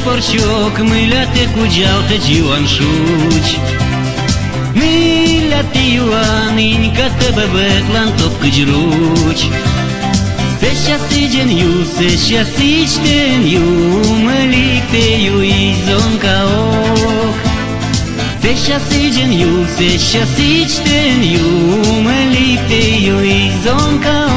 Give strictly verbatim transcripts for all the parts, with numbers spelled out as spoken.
Порсюк, мыля тэ кудзавтӧдз юан шудз? Мыля тэ юан, Инькатӧ бӧбӧтлан топкыдз руч? Сэсся сідз эн ю, сэсся сідз тэ эн ю, мый ликтӧ юысь зонкаок. Сэсся сідз эн ю, сэсся сідз тэ эн ю, мый ликтӧ юысь зонкаок.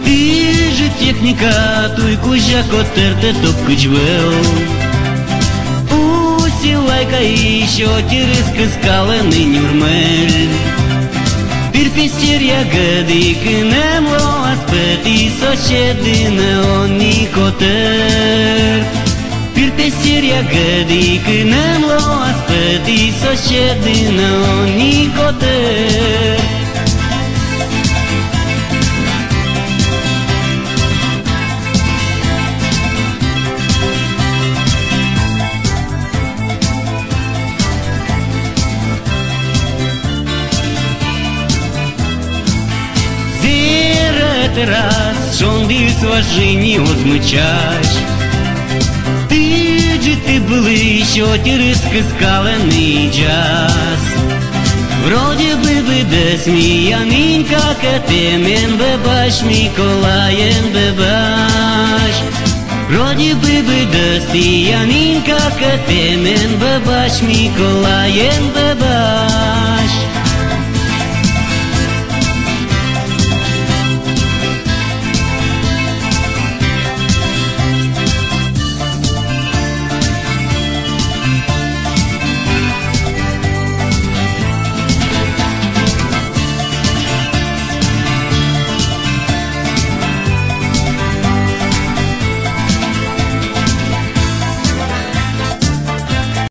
Тыжыд техника туй кузя котӧртӧ топкыдз вӧв. Уси Лайкаысь ӧтирыс кыскалӧны нюрмӧль. Пирпестеръя гӧдікын эм лоас пӧт, и сосед дінӧ он ни котӧрт. Пирпестеръя гӧдікын эм лоас пӧт, и сосед дінӧ он ни котӧрт. Зэв ӧтарас шондіыс важиниос мычась. Тыжыд тыбылысь ӧтирыс кыскалӧны дзас. Вроде бы быдӧс миян Инькакӧд эм эн бӧбась, Миколай эн бӧбась. Вроде бы быдӧс тіян Инькакӧд эм эн бӧбась, Миколай эн бӧбась.